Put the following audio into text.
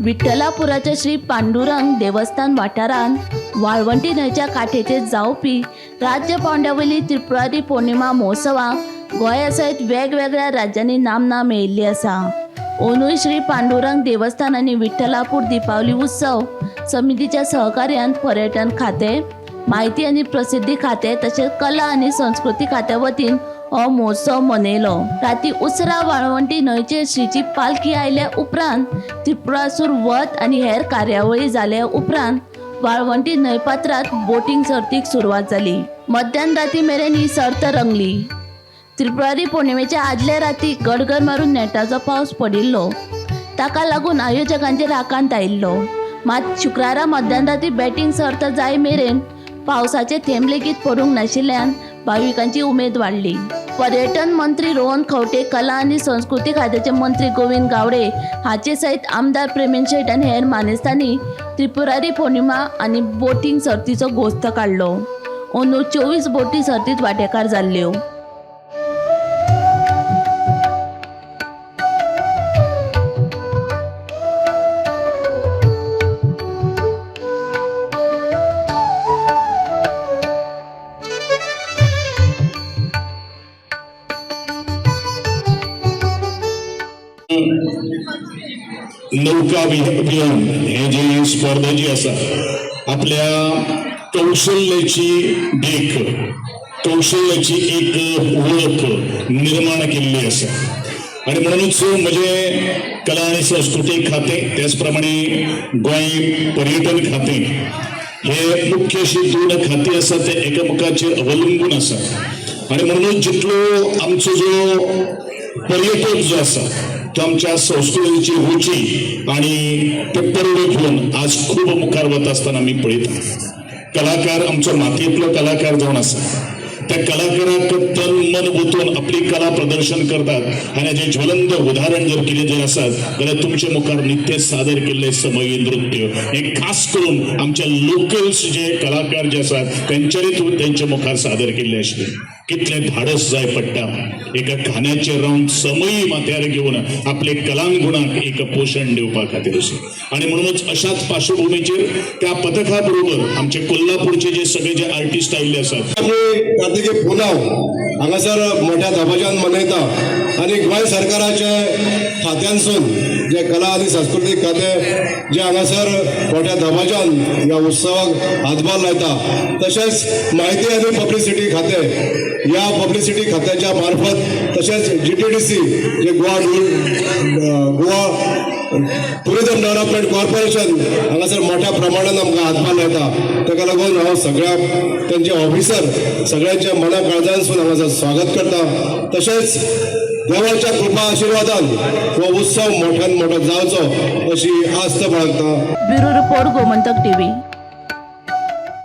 विठ्ठलापुराच्या श्री पांडुरंग देवस्थान वाठारांत वाळवंटी न्हंयच्या काठेचेर जावपी राज्य पांवड्यावयली त्रिपुरारी पौर्णिमा महोत्सवाक गोंया सयत वेगवेगळ्या राज्यांनी नामना मेळिल्ली आसा. अंदूय श्री पांडुरंग देवस्थान आनी विठ्ठलापूर दीपावली उत्सव समितीच्या सहकार्यान पर्यटन खातें, म्हायती आनी प्रसिद्धी खातें तशेंच कला आनी संस्कृती खात्या वतीन हो महोत्सव मनयलो. राती उसरा वाळवंटी न्हंयचेर श्रीची पालखी आयल्या उपरांत त्रिपुरासूर वध आनी हेर कार्यावळी जाल्या उपरांत वाळवंटी न्हंयपात्रांत बोटींग सर्तीक सुरवात जाली. मध्यान राती मेरेन ही सर्त रंगली. त्रिपुरारी पौर्णिमेच्या आदल्या राती गडगड मारून नेटाचो पावस पडिल्लो. ताका लागून आयोजकांचेर आकांत आयिल्लो. मात शुक्रारा मध्यान राती बॅटींग सर्त जाय मेरेन पावसाचे थेंब लेगीत पडूंक नाशिल्ल्यान भाविकांची उमेद वाडली. पर्यटन मंत्री रोहन खंवटे, कला आनी संस्कृती खात्याचे मंत्री गोविंद गावडे हाचे सयत आमदार प्रेमेंद्र शेट आनी हेर मानेस्तांनी त्रिपुरारी पौर्णिमा आनी बोटींग सर्तीचो घोस्त काडलो. अंदू 24 बोटी सर्तीत वांटेकार जाल्ल्यो. नौका अभियान हे जी स्पर्धा जी आसा, आपल्या कौशल्याची देख, कौशल्याची एक वळख निर्माण केल्ली आसा. आणि म्हणूनच म्हणजे कला आणि संस्कृती खाते, त्याचप्रमाणे गोंय पर्यटन खाते, हे मुख्य अशी दोन खाती आसा, ते एकामेकाचेर अवलंबून आसा. आणि म्हणूनच जितलो आमचो जो पर्यटक जो आसा, तो आमच्या संस्कृतीची रुची आणि ते परवड घेवन आज खूब मुखार वता आसतना आमी पळयता. कलाकार, आमचो मातयेंतलो कलाकार जावन आसा, त्या कलाकाराक तन मन ओतून आपली कला प्रदर्शन करतात. आणि हाजें ज्वलंत उदाहरण जर कितें जर आसात जाल्यार तुमचे मुखार नित्य सादर केल्ले समयी नृत्य हे खास करून आमच्या लोकल्स जे कलाकार जे आसात, तेंच्यांनी तेंच्या मुखार सादर केल्ले आशिल्ले. कितलें धाडस जाय पडटा, एका खांद्याचेर रावन समयी माथ्यार घेवन आपले कलांगुणाक एक पोशण दिवपा खातीर अशें. आणि म्हणूनच अशाच पार्श्वभूमीचेर त्या पथका बरोबर आमचे कोल्हापूरचे जे सगळे जे आर्टिस्ट आयिल्ले आसात. आमी कार्तिकी पुनव हांगासर मोठ्या दबाज्यान मनयता आनी गोंय सरकाराचे खात्यांसून जे कला आनी सांस्कृतीक खातें जे हांगासर मोठ्या दबाज्यान ह्या उत्सवाक हातभार लायता, तशेंच म्हायती आनी पब्लिसिटी खातें, ह्या पब्लिसिटी खात्याच्या मार्फत, तशेंच जीटीडीसी जे गोवा टुरिझम डेव्हलपमेंट कॉर्पोरेशन हांगासर मोठ्या प्रमाणान आमकां हातभार लायता. ताका लागून हांव सगळ्या तेंचे ऑफिसर सगळ्यांच्या मना काळजांसून हांगासर स्वागत करता. तशेंच देवाच्या कृपा आशिर्वादान हो उत्सव मोठ्यान मोठो जावचो अशी आस्त बाळगता. Bureau report, Gomantak TV.